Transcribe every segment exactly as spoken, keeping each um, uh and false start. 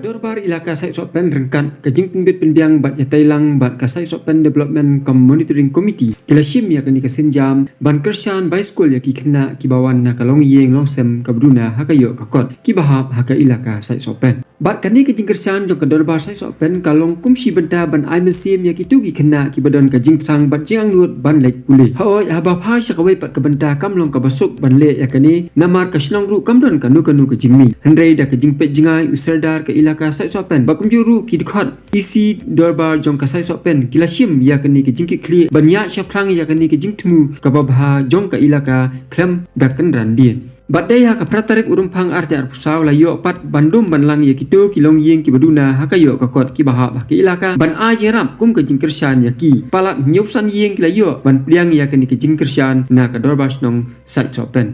Dorbar Elaka Saitsohpen ryngkat ka jingpynbit pynbiang bad ïatreilang bad ka Saitsohpen Development cum Monitoring Committee ki la shim ïa kane ka sienjam ban kyrshan baiskul ïa ki khynnah kiba wan na ka longïing longsem kaba duna ha ka ïoh ka kot kiba hap ha ka Elaka Saitsohpen. Bad kane ka jingkyrshan jong ka Dorbar Saitsohpen ka long kum shi bynta ban ai mynsiem ïa kito ki khynnah kiba don ka jingthrang bad jingangnud ban leit pule. Hooid, haba phai sha kawei pat ka bynta kam long kaba suk ban leh ïa kane, namar ka shnong ruh kam don kano kano ka jingmih. Hynrei da ka jingpeit jngai u Sordar ka Elaka Saitsohpen bad kumjuh ruh ki dkhot E C Dorbar jong ka Saitsohpen ki la shim ïa kane ka jingkitkhlieh ban ïaid shaphrang ïa kane ka jingthmu kaba bha jong ka Elaka khlem da kynran dien. Bad dei ha ka phra tarik u Rymphang arhajar arphew saw la ïoh pat ban dum ban lang ïa kito ki longïing kiba duna ha ka ïoh ka kot kiba hap ha ka Elaka ban ai jingïarap kum ka jingkyrshan ïa ki. Palat hynñiew san ïing ki la ïoh ban pdiang ïa kane ka jingkyrshan na ka Dorbar Shnong Saitsohpen.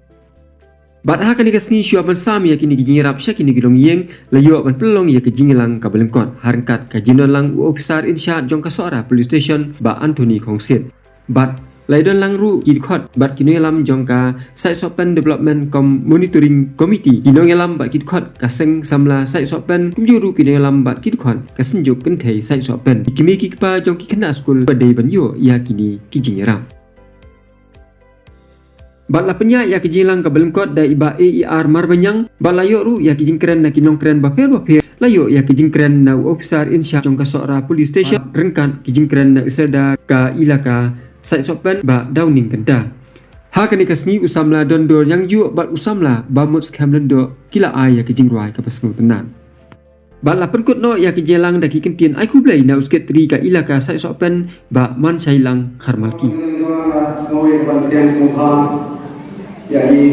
Bad ha kane ka sngi shuwa ban sam ïa kine ki jingïarap sha kine ki longïing la ïoh ban pynlong ïa ka jingïalang kaba lyngkot ha ryngkat ka jingdon lang u ophisar in charge jong ka Sohra Police Station Bah Anthony Khongsit. Bad la ïadon lang ruh ki dkhot bad ki nongïalam jong ka Saitsohpen Development cum Monitoring Committee, ki nongïalam bad ki dkhot ka Seng Samla Saitsohpen, kumjuh ruh ki nongïalam bad ki dkhot ka Synjuk Kynthei Saitsohpen, ki kmie ki kpa jong ki khynnah skul ba dei ban ïoh ïa kine ki jingïarap. Bad la pynïaid ïa ki jingïalang kaba lyngkot da i Bah A E R Marbaniang, bad la ïoh ruh ïa ki jingkren na ki nongkren bapher bapher, la ïoh ïa ki jingkren na u ophisar in charge jong ka Sohra Police Station ryngkat ki jingkren na u Sordar ka Elaka Saitsohpen Bah Downing Kynta. Ha kane ka sngi u samla Dondor Ïangjuh bad u samla Bah Mutskhem Lyngdoh ki la ai ïa ki jingrwai kaba sngewtynnat. Bad la pynkut noh ïa ki jingïalang da ki kyntien ai khublei na u Secretary ka Elaka Saitsohpen Bah Manshailang Kharmalki. Sngewbha ïa i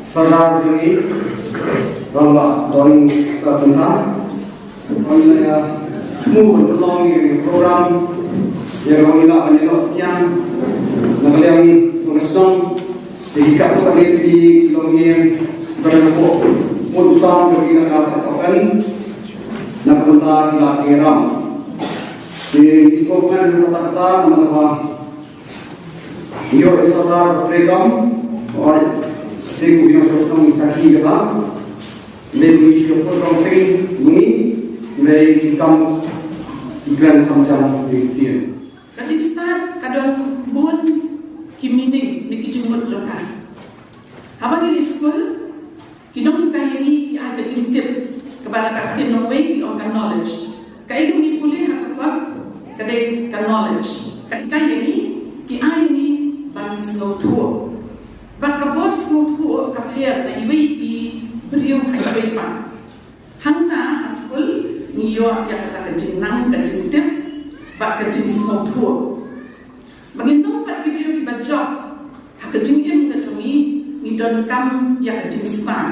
Sordar jong ngi, Rangbah Downing Kynta. Ban ïa thmu ban pynlong ïa ka program ïa kaba ngi lah ban ïa noh sngewthuh na ka liang jong ka shnong. Te ki katto katne ki longïing ba dang hapoh mut u sam jong ka Elaka Saitsohpen na ka bynta ki lad jingïalam. Te ngi sngewkmen na kata ka daw namar ba ïoh ïa u Sordar ba trei kam, hooid, shisha u nongshong shnong ngi sakhi ïa kata. Lei ngi shu put rong sing ngi, lei ki kam ki kren kham jam ki ktien. Ka jingstad ka don bun ki meaning ne ki jingmut jong ka. Haba ngi leit skul, ki nonghikai ïa ngi ki ai ka jingtip kaba la ka ktien nongwei ki ong ka knowledge. Kaei kaba ngi pule ha ka kot ka dei ka knowledge. Ka hikai ïa ngi, ki ai ïa ngi ban sngewthuh. Bad ka bor sngewthuh ka pher na iwei i briew ha iwei pat. Hangta ha skul ngi ïoh ïa kata ka jingnang, ka jingtip bad ka jingsngewthuh. Ba ngin long pat ki briew kiba jop ha ka jingim ka jong ngi, ngi donkam ïa ka jingstad.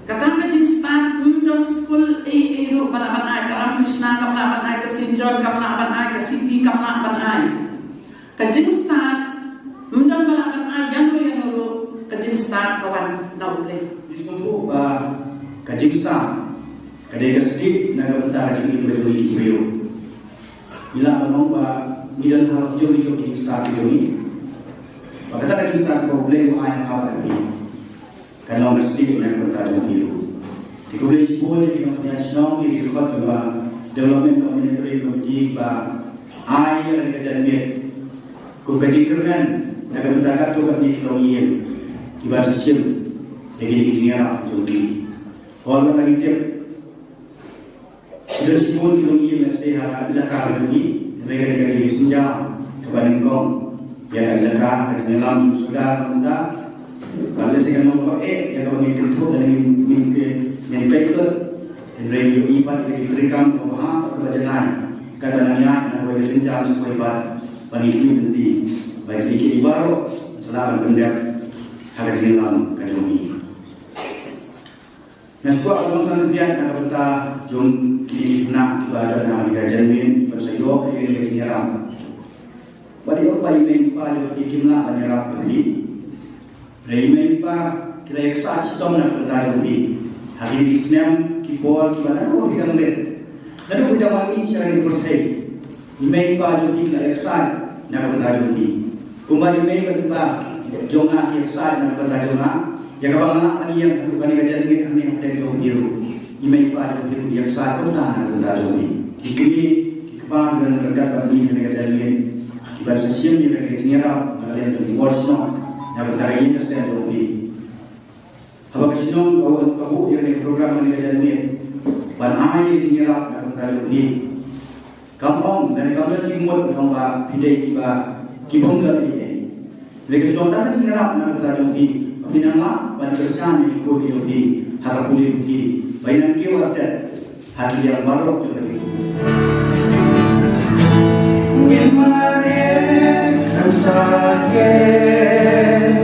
Kata ka jingstad, ym don skul ei ei ruh ba lah ban ai, ka Ramakrishna kam lah ban ai, ka Saint John kam lah ban ai, ka C P kam lah ban ai. Ka jingstad ym don ba lah ban ai ïano ïano ruh, ka jingstad ka wan na U Blei. Ngi sngewthuh ba ka jingstad ka dei ka stieh na ka bynta ka jingim ka jong ngi ki briew. Ngi lah ban ong ba ngi don ha la ki jong ki jong ki jingstad ki jong ngi. Ba kata ka jingstad kaba U Blei u ai ha kaba ngi. Kan long ka stieh na ka bynta jong ngi ruh. Te khublei shibun ïa ki nongpynïaid shnong, ïa ki dkhot jong ka Development Coordinator Committee ba ai ïa ka janmiet kum ka jingkyrmen na ka bynta katto katne ki longïing kiba sa shim ïa kine ki jingïarap jong ki. Hooid, la ngi tip Ki don shibun ki longïing lehse ha ka elaka ka jong ngi, hynrei kane ka dei ka sienjam kaba nyngkong ïa ka elaka, ka jingïalam jong u Sordar mynta. Bad lehse kan long kaba eh ïa kaba ngin kynthup lane ngin, ngin, ngin peit lut. Hynrei ngi ïohi pat ïa ka jingtrei kam kaba bha bad kaba janai kaba nang ïaid na kawei ka sienjam sa kawei pat, ba ngin ïohi lynti ba kine kiei baroh sa lah ban pyndep ha ka jingïalam ka jong ngi. Nga sngewkwah ban ong tang khyndiat na ka bynta jong kine ki khynnah kiba don ha kane ka janmiet kiba sa ïoh ïa kane ka jingïarap. Bad ïoh ba i mei i pa jong ki kim lah ban ïarap ïa ki. Hynrei i mei i pa ki la ïaksaid shitom na ka bynta jong ki ha kine ki snem ki por kiba naduh phi dang rit, naduh phi dang mih sha kane ka pyrthei. I mei i pa jong ki ki la ïaksaid na ka bynta jong ki. Kumba i mei bad i pa jong nga ki ïaksaid na ka bynta jong nga, ïa kaba nga lah ban ïeng haduh kane ka janmiet hangne hapdeng jong phi ruh. I mei i pa jong phi ruh i ïaksaid kumta na ka bynta jong phi. Ki kmie ki kpa ki don ryngkat bad phi ha kane ka jingïaid, kiban sa shim ïa kane ka jingïarap na ka liang jong ki bor shnong na ka bynta ka ïing ka sem jong phi. Haba ka shnong ka wan ka buh ïa kane ka program ha kane ka jingïaid ban ai ïa ka jingïarap na ka bynta jong phi. Kam ong, lane kam don jingmut, ong ba phi dei kiba, ki bym don ei ei. Lane ka shu don tang ka jingïarap na ka bynta jong phi, ba phin nang lah ban kyrshan ïa ki khun ki jong phi ha ka pule jong phi, ba kin nang kiew artat ha ki liang baroh jong ka ri. Ngin mareh khlem sah ïing,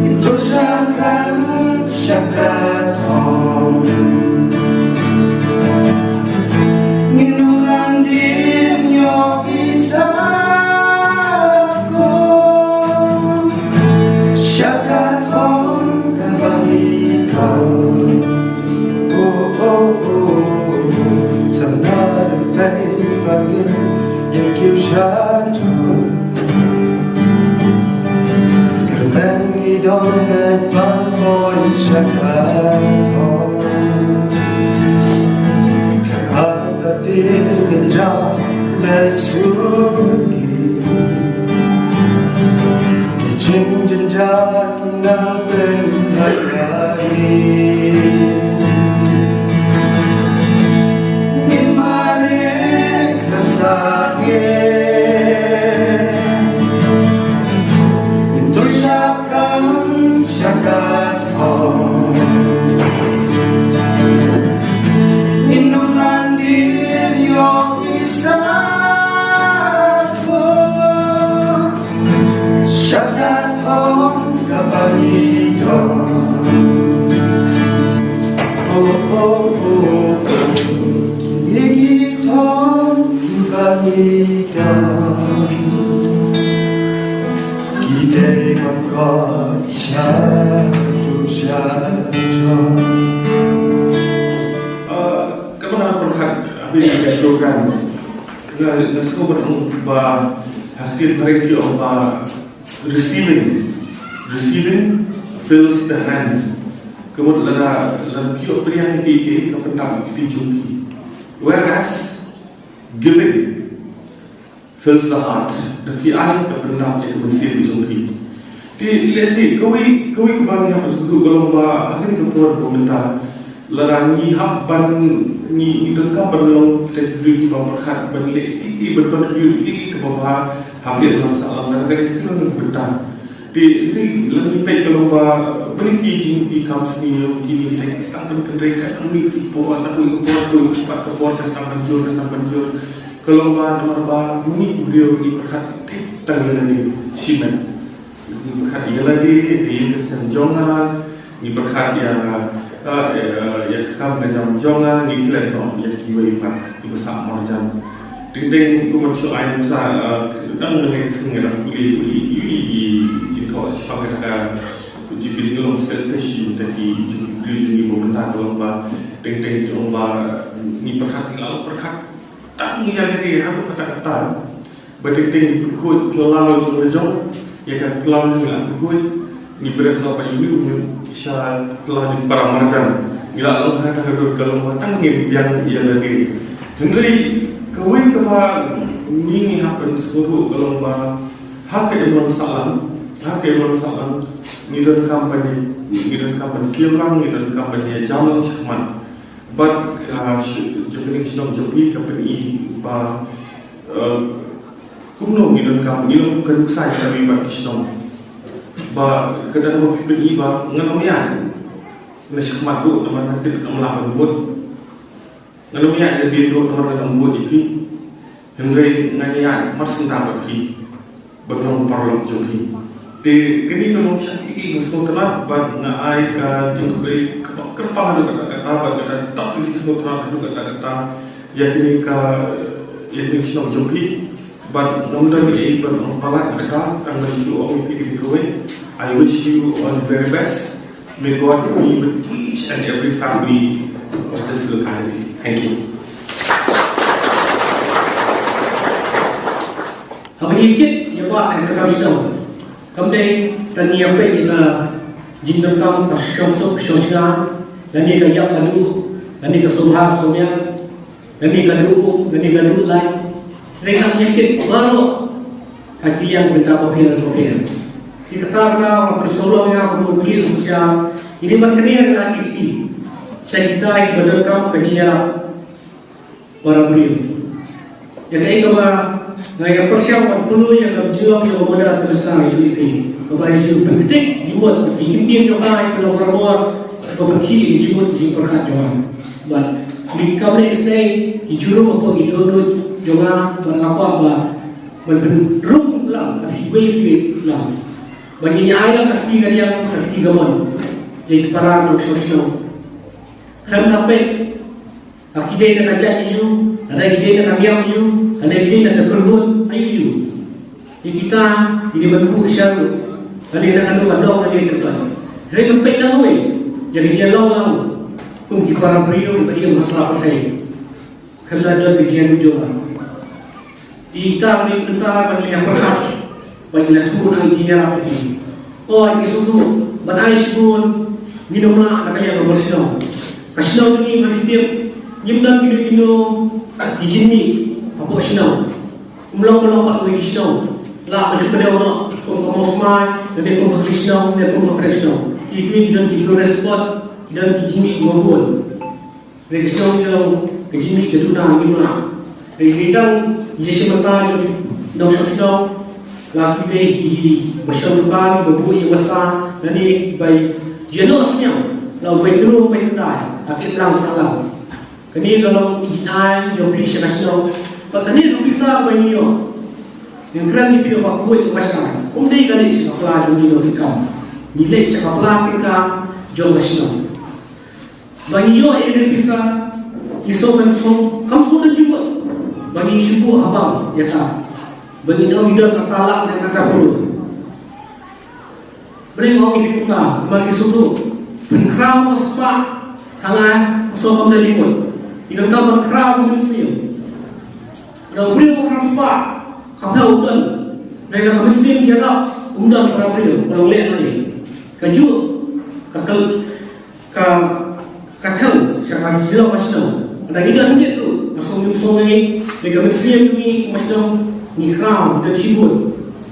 ngin tur shaphrang sha ka thong. Ngin ym ran dien ïoh i sakhun sha ka thong kaba ngi don. Oh, oh, oh, oh. Sa nga ruh dei ba ngin ïa kiew sha jong. Kyrmen ngi don bad ban poi sha ka thong. Ka hap da tieng ngi jam leit suki. Ki jingjynjar ki nang pynlait ïa ngi. Ngin mareh khlem sah ïing, ngin tur shaphrang sha ka thong. Ngin ym ran dien ïoh i sakhun sha ka thong kaba ngi don. Oh, oh, oh, oh. Kine ki thong kiba ngi don, ki dei ban kot sha tu sha jong. Ah, ka bynta pyrkhat, ah, ha kane ka program. Nga, nga sngewbha ban ong ba, ha ktien phareng ki ong ba, receiving, receiving fills the hand. Ka mut lada, lada phi ïoh pdiang ïa kiei kiei ka pyndap ïa ka kti jong phi. Whereas giving fills the heart. Da phi ai ka pyndap ïa ka mynsiem jong phi. Te lehse kawei, kawei kaba ngi hap ban sngewthuh ka long ba ha kane ka por ba mynta, lada ngi hap ban, ngi, ngi donkam ban long kita ki briew kiba pyrkhat ban leh kiei kiei, ban contribute kiei kiei kaba bha ha ka imlang sahlang, lada ka dei ka long ka bynta. Te ngi, lada ngi peit ka long ba balei ki jingïapei kam sngi ïa kine kita ki sdang ban kynrei, ka dang mih ki por, na kawei ka por, kawei ka pat ka por ka sdang ban jur, ka sdang ban jur. Ka long ba namar ba ma ngi ki briew ngi pyrkhat tang ïa lade shimet. Ngi pyrkhat ïa lade, ïa ka sem jong nga, ngi pyrkhat ïa, ah, ïa, ïa ka kam ka jam jong nga, ngi klet noh ïa kiwei pat kiba sah marjan. Teng teng kumba shu ai nuksa, ah, dang mynne ka sngi nga dang pule ïa i, i, i jingthoh shaphang kata ka, ka jinglong selfish jong kita ki, jong ki briew jong ngi ba mynta, ka long ba teng teng ki ong ba ngi pyrkhat, ngi la pyrkhat tang ïa lade haduh katta katta. Ba teng teng ngi pynkhuid phyllaw jong la jong, ïa ka phyllaw ngi la pynkhuid, ngi bret noh pat ïa une u miet sha phyllaw jong para marjan. Ngi la long ha kata ka dur ka long ba tang ngi biang ïa lade. Hynrei kawei kaba ngi, ngi hap ban sngewthuh ka long ba ha ka imlang sahlang, ha ka imlang sahlang ngi donkam ban, ngi donkam ban kiew lang, ngi donkam ban ïa jam lang shakhmat. Bad, ah, shi-, jong kane ka shnong jong phi ka pyni ba, eh, kumno ngi donkam, ngi long ka nuksa ïa kawei pat ki shnong. Ba ka dei ba phi pyni ba ngan ym ïaid na shakhmat ruh namar nga tip ngam lah ban vote. Ngan ym ïaid na dien ruh namar ngan ym vote ïa phi. Hynrei ngan ïaid mar sngewthuh bad phi ban long paralok jong phi. Te kane ka long shisha ïa ka sngewtynnat bad nga ai ka jingkhublei kaba kyrpang haduh katta katta bad kata ka dei ka sngewtynnat haduh katta katta ïa kane ka, ïa kane ka shnong jong phi. Bad ngam don ei ban ong palat ïa kata, tang ban shu ong ïa phi kawei. I wish you all the very best. May God be with each and every family of this locality. Thank you. Haba ngi kit ïa ba ka kam shnong, kam dei tang ngi ïa peit ïa ka jingdonkam ka shong suk shong shnga, Lane ka ïap ka duh, lane ka sumha sumar, lane ka duh, lane ka duh lai. Hynrei ka ïa kit baroh ha ki liang bynta bapher bapher. Te kata ka daw nga pynslem ïa ka kum u kli u shisha. Ine ban kane ïa ka kti sha kita kiba donkam ka jingïarap para briew. Ïa kaei kaba nga ïa pyrshang ban pynlong ïa ka jinglong jong ka Mother Teresa ïa phi, kaba ïa pyntik jingmut ki ktien jong ka ïa ka long barabor, kaba pynkhih ïa ka jingmut jingpyrkhat jong nga. Bad ki kam leh sdei ki jingrum hapoh ki dohnud jong nga, bad nga kwah ba ban pynrung lang ha kiwei kiwei lang. Ba ngin ïa ai lang ka kti kadiang ka kti kamon ïa ki para nongshong shnong. Khlem da peit ha ki dei na ka jait aïu, lada ki dei na ka niam aïu, lada ki dei na ka kynhun aïu aïu. Ïa kita ki dei ban buh sha ruh, lane na kano ka dong lane ka dong. Hynrei ban peit tang wei ïa ka jinglong lang kum ki para briew kiba ïeng ha sla pyrthei. Kata don ka jingïaduh jong nga. Ïa kita ki bynta ban ïa pyrkhat, ban ïa la thung ai jingïarap ïa ki. O ïa ki sngewthuh ban ai shibun, ngin ym lah na ka liang ka bor shnong. Ka shnong jong ngi ba ngi tip, ngim don kino kino ki jingmih hapoh shnong. Ym long ba long pat wei ki shnong. Lah ba shu pynlong noh kum ka Mawsmai, lane kum ka Khlieh Shnong, lane kum ka Pdeng Shnong. Ki kmie ki don ki tourist spot, ki don ki jingmih kiba bun. Hynrei ka shnong jong ka jingmih ka duna ngim lah. Hynrei ngi dang ïa shim bynta jong ki nongshong shnong, la ki dei ki ba shong dukan, ba buh ïa wasa, lane ba ïa noh sniang, la bai tru bai tendai ha ki imlang sahlang. Kane ka long i jingai jong phi sha ka shnong. Bad kane ka pisa ba ngi ïoh, ngi kren ïa phi da ba khuid ba shai. Ym dei ka leit sha ka pla jong ngi nongtrei kam. Ngi leit sha ka pla tyngka jong ka shnong. Ba ngi ïoh ïa kane ka pisa, ngi sngewthuh, kam sngewthuh jingmut ba ngi shu buh ha bank ïa ka. Ba ngi ong ngi don kata lak ne kata klur. Ba ngi ong ngi dei kumta, ba ngi sngewthuh. Pynkhraw ka spah ha nga, sngewthuh kam don jingmut. Ngi donkam pynkhraw ka mynsiem. Ka briew ba khraw spah, ka pynkhraw u don. Hynrei ka mynsiem ïarap um don, ka briew ka long leh leh. Kajuh ka kal Ka, ka thew sha ka jylla ka shnong. Lada ngi don hangne ruh, nga sngew ngim sngew ei, ne ka mynsiem ngi ka shnong, ngi khraw, ngi don shibun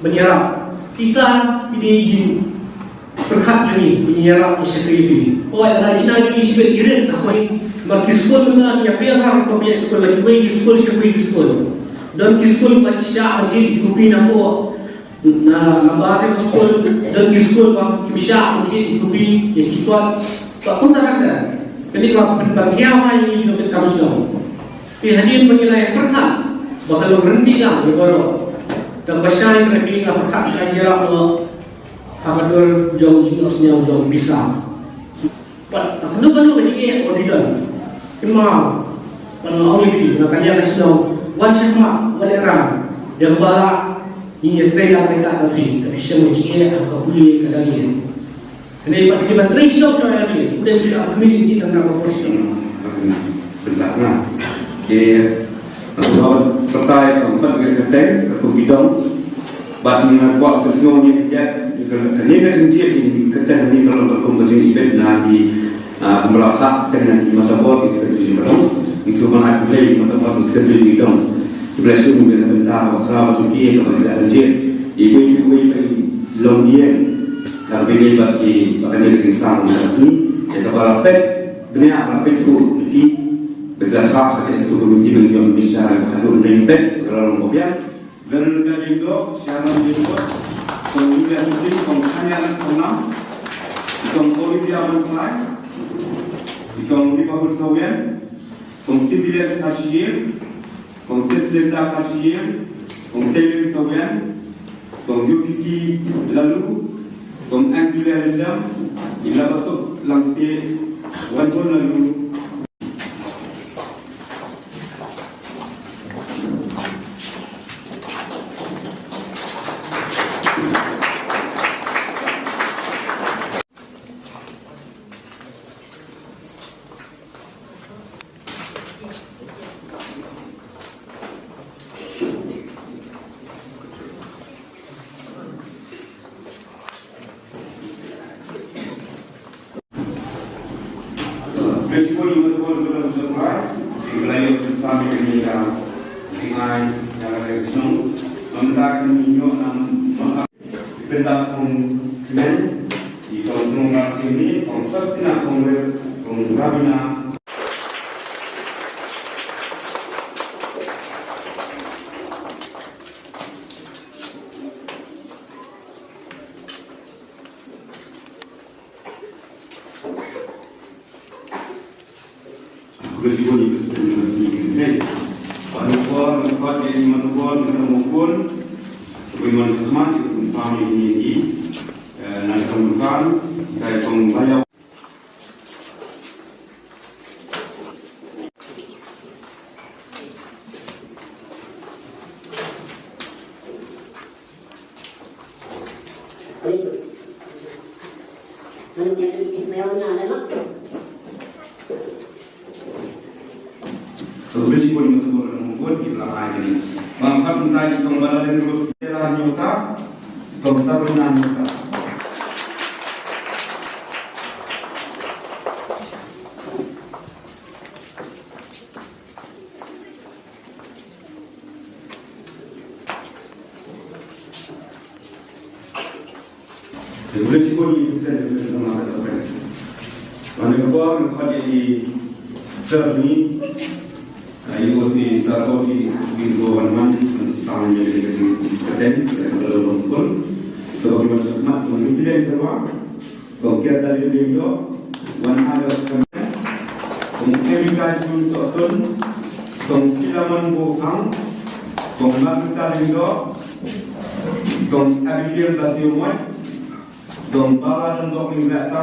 ban ïarap. Kita ki dei ki jingpyrkhat jong ngi, ki jingïarap ngi shakri ïa phi. Hooid, lada ki jingïarap jong ngi shibit, ngi rit, hooid. Namar ki skul mynta ngi ïa pyrshang, ko pyrshang skul, la kiwei ki skul, shibun ki skul. Don ki skul ba ki shah ban thied ki kopi napoh Na, na ba ki skul, don ki skul ba kim shah ban thied ki kopi ïa ki kot. Ba kumta kata. Kane ka pynban kiaw ha ïa ngi ki nongtrei kam shnong. Te hadien ba ngi la ïa pyrkhat ba ka long ryntih lang ïa baroh. Tang ba shai ka ngi la pyrkhat shai ïarap noh ha ka dur jong jingnoh sniang jong pisa. Bad kano kano ka jingeh ba phi don, kynmaw, bad nga ong ïa phi, na ka liang ka shnong, wat shakhmat, wat lehrain. Dei ba la ngi ïatrei lang bad ka phi, ka phi shem ka jingeh ha ka pule ka dang ïeng. Kane bad ki ban trei shnong shnong ïa phi, u dei u shu ap kmie ki tang na ka por shnong. Bynta na. Ke Nga kwah pyrta ïa ka kyrteng ka kum ki dong. Bad nga kwah pynsngew ïa ka jaid, ïa ka, kane ka jingjied ïa ka kyrteng kane ka long ka kum ka jingibit na ki, ah, kumba la phah kyrteng na ki matabor, ki sekretari jingdong. Ngi sngewbha ban ai khublei ki matabor, ki sekretari jingdong. Khublei shibun na ka bynta kaba khraw jong ki ïa kaba ki la jingjied. Ïa kiwei kiwei ba ki long ïeng. Kaba ïeng bad ki, ba kane ka jingsang ka sngi. Ïa kaba la peit bniah, la peit thuh ïa ki. Bad la khap sa ka executive committee ban ïoh bishar ïa ka haduh hynriew peit, ka la long ba biang. Veronica Jingdok, Sharon Jingdok, Kong Julia Suding, Kong Tanya Kong Nam, Kong Olivia Bonsai, Kong Riba Hun Sawian, Kong Sibilia Kashir, Kong Teslinda Kashir, Kong Tewin Sawian, Kong Yukiti Lalu, Kong Angelia Lindam, Ilabasuk Langste, Wanbon Lalu, Kami kami ka jingai yang ada di sini. Meminta kami nyok nam mengap. Benda kong kmen di kong sung mas kini kong sas kena kong wer kong rabina. Khublei shibun ïa ka sdang ka sngi kane. Bad nangta nangta ïa i Manubor nangta Mawkun. Khublei mon sha khmat ïa ka sdang ïa i, eh, nangta Mawkun. Ïa i kong Baïaw. Khublei shibun ïa ka tumor ka mongkut ïa la ai kane. Bang khat mynta ïa kong Bala Deng Rose ïa la nyota. Kong Sabrina nyota. Te khublei shibun ïa i President, President Samla State Government. Wan ka por nga khot ïa i Sir ni, ah, ïa u ti Sir ko ti, ti ko wan man, man ti sang ïa ka ti ka ti ka ten, ka ti ka long skul. So ki wan khmat, wan ki ti den serwa. Kong Kiardaling Lyngdoh, wan August Khynnah, Kong Erika Jun Sohtun, Kong Philemon Bokhang, Kong Margarita Lyngdoh, Kong Abigail Basiumoit, Kong Bala Lyngdoh Lyngdoh.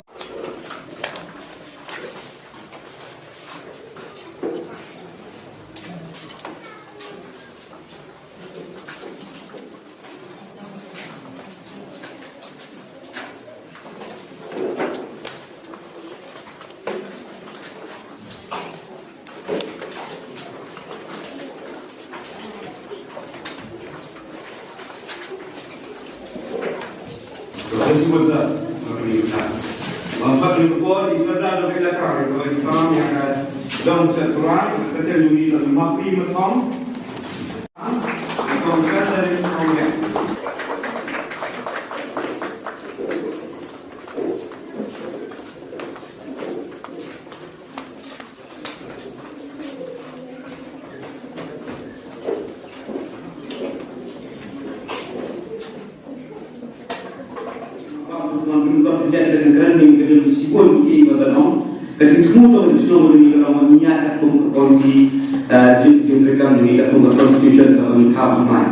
Ka jingthmu jong ka shnong jong ngi ka long ba ngi ïa katkum ka policy, eh, jing, jingtreikam jong ngi katkum ka constitution kaba ngi thaw thymmai.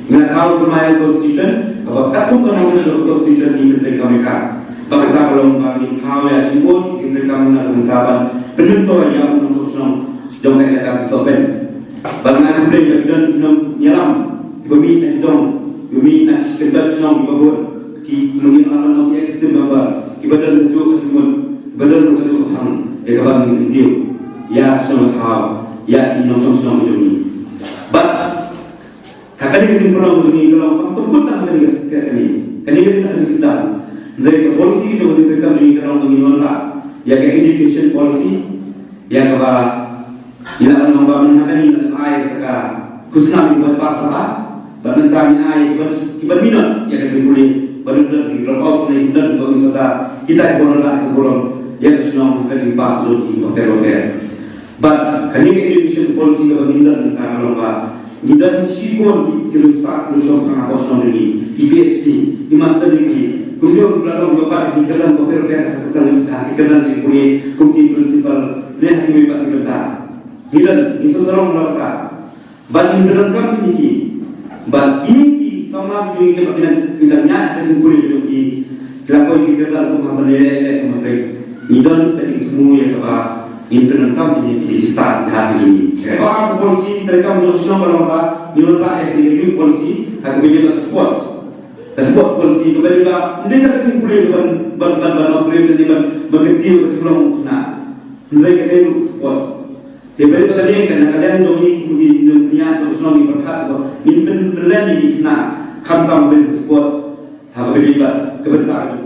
Ngi la thaw thymmai ka constitution, kaba katkum ka nongrim jong ka constitution ngi pyntrei kam ïa ka. Ba kata ka long ba ngi thaw ïa shibun ki jingtreikam na ka bynta ban pynmyntoi ïa u nongshong shnong jong ka Elaka Sohpen. Ba nga khublei ïa ki don ki nongïalam kiba mih na ki dong, kiba mih na ki kyndoh shnong kiba bun, ki nongïalam na ki executive member kiba don kajuh ka jingmut, kiba don kajuh ka thang ïa ka ban kyntiew ïa ka shnong ka thaw, ïa ki nongshong shnong jong ngi. Bad ka kane ka jingpynlong jong ngi ka long kam pynput tang kane ka secret kane. Kane ka dei tang ka jingsdang. Hynrei ka policy jong ka jingtreikam jong ngi ka long ba ngin wanrah ïa ka education policy, ïa kaba ngi la ban long ba mynta ngi la ai ka khusnam kiba pass bha. Bad mynta ngi ai kiba, kiba minot ïa ka jingpule, ba don ki drop out ne ki don ba ngi sota kita kiba wanrah ka burom ïa ka shnong ka jingpass lut ki bapher bapher. Bad kane ka education policy kaba ngin don mynta ka long ba ngi don shibun ki riewstad riewshongthang ha ka shnong jong ngi, ki PhD, ki master degree, kumjuh ki la long ba pat ki kyrdan bapher bapher ha ki kyrdan, ha ki kyrdan jingpule kum ki principal ne ha kiwei pat ki bynta. Ngi don, ngi sngewsarong na kata. Bad ngin pyndonkam ïa ki. Bad ïa ki samla jong ngi kiba ki dang, ki dang ñiah ka jingpule jong ki, ki la poi ki kyrdan kum ha ban leh leh kum ha trei. Ngi don ka jingthmu ïa kaba ngin pyndonkam ïa ki stad jait ka jong ngi. Ba ka policy treikam jong shnong ka long ba ngin wanrah ïa ka youth policy ha kaba ïadei bad sports. Ka sports policy kaba ïadei bad, ym dei ka jingpule ban, ban, ban, ban upgrade ne ban, ban kyntiew ka jinglong khynnah. Hynrei ka dei ruh sports. Te ba dei ba ka dei ka na ka liang jong ngi kum ki nongñiah jong shnong ngi pyrkhat ba ngin pyn, pynlong ïa ki khynnah khamtam ban sports ha kaba ïadei bad ka bynta ka